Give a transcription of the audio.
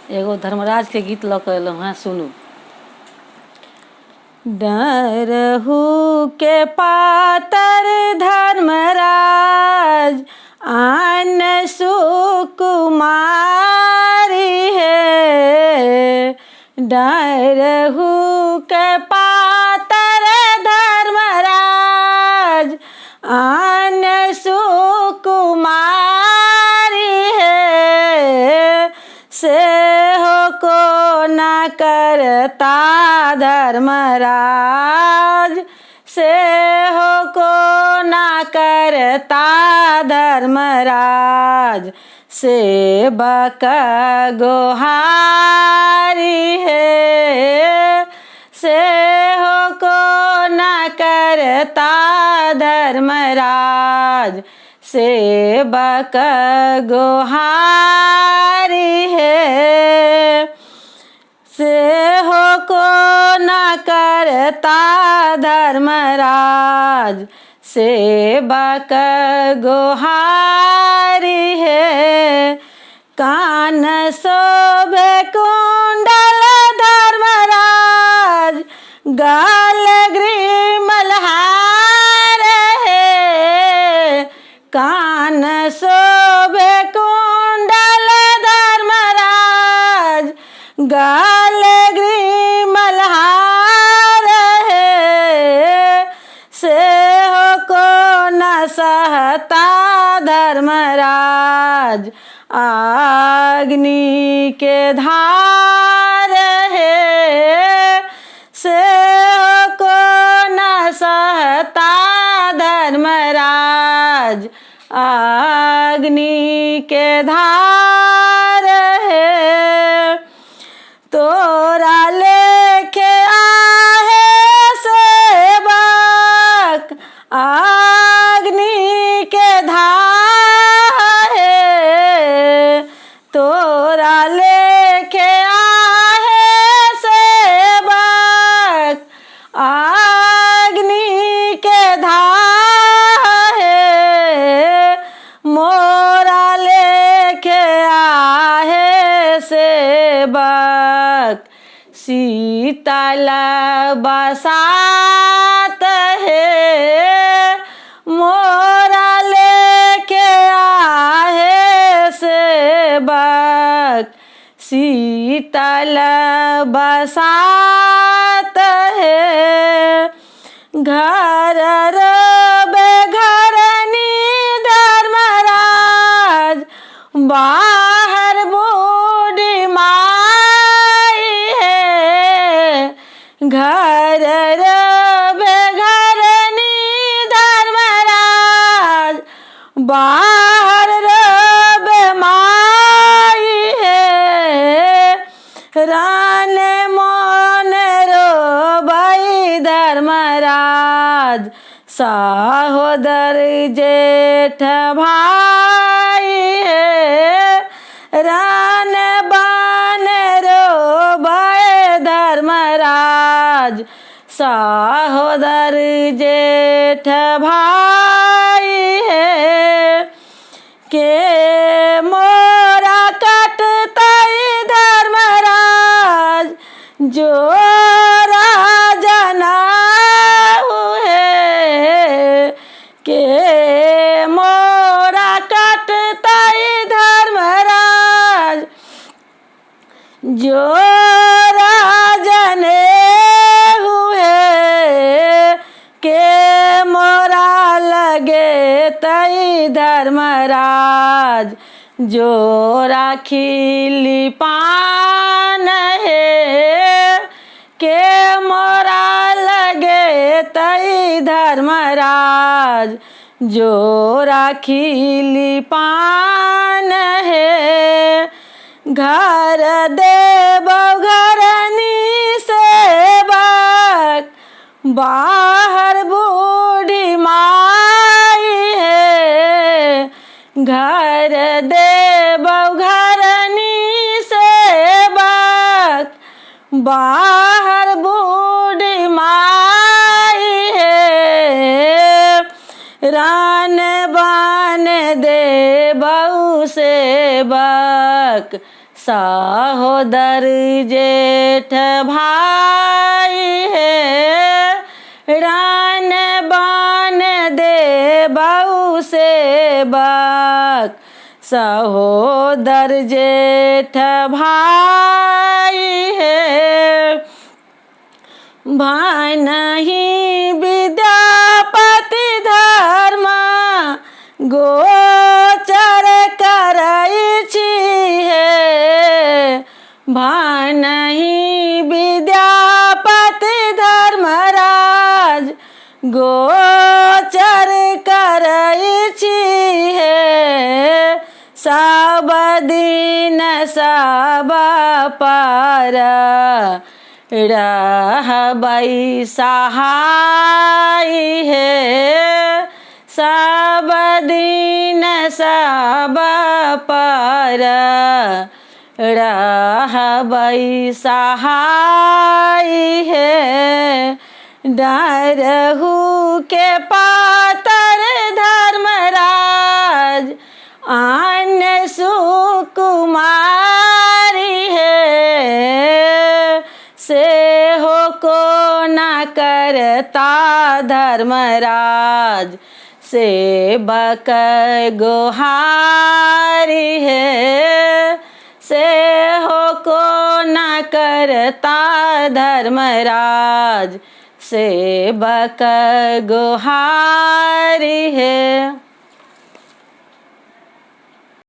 एगो धर्मराजके गीत लऽ कऽ एलहुँ हेँ, सुनू। डरहु के पातर धर्मराज आन सुकुमारी हे, डरहु के पातर धर्मराज आन सुकुमारी हे, से हो को न करता धर्मराज, से हो को न करता धर्मराज, सेवक गोहारी हे, से हो को न करता धर्मराज, सेवक गोहारी हे, से हो को न करता धर्मराज, सेवक गोहारी हे, कान शोभे कुंडल धर्मराज, गाल मल्हार हे, कान शोभे कुंडल धर्मराज, गाल मल्हार हे, से हो को न सहता धर्मराज, अग्नि के धार हे, से हो को न सहता धर्मराज, अग्नि के धार हे, तोरा लेखे आहे सेवक, अग्नि के धार हे, तोरा लेखे आहे सेवक, अग्नि के धार हे, मोरा लेखे आहे सेवक, शीतल बसात हे, मोरा लेखे आहे सेवक, शीतल बसात हे, घर रोबे घरनी धर्मराज, बाहर बूढ़ी माई हे, घर रोबे घरनी धर्मराज, बाहर रोबे माई हे, रान मोन रोबई धर्मराज, सहोदर जेठ भाई हे, रान बान रोबई धर्मराज, सहोदर जेठ भाई हे, के मोरा कटतई धर्मराज, जो राजना हे, के मोरा कटतई धर्मराज, जो राजने हुए, के मोरा लगे तई धर्मराज, जो राखी पान हे, के मोरा लगे तई धर्मराज, जो राखी पान हे, घर देव घरनी सेवक, बाहर बूढ़ी माई हे, घर देव घरनी सेवक, बाहर बूढ़ी माई हे, रान बान दे बहु सेवक, सहोदर जेठ भाई हे, रान बान दे बाऊ सेवक। सहोदर जेठ भाई हे, भानहि विद्यापति धर्म गोचर करै छी हे, भानहि विद्यापति धर्मराज गोचर करै छी हे। सब दिन सब पर रहबै सहाय हे, सब दिन सब पर रहबै सहाय हे। डरहु के पातर धर्मराज आन सुकुमारी हे, से हो को न करता धर्मराज सेवक गोहारी हे, से हो को न करता धर्मराज सेवक गोहारी हे।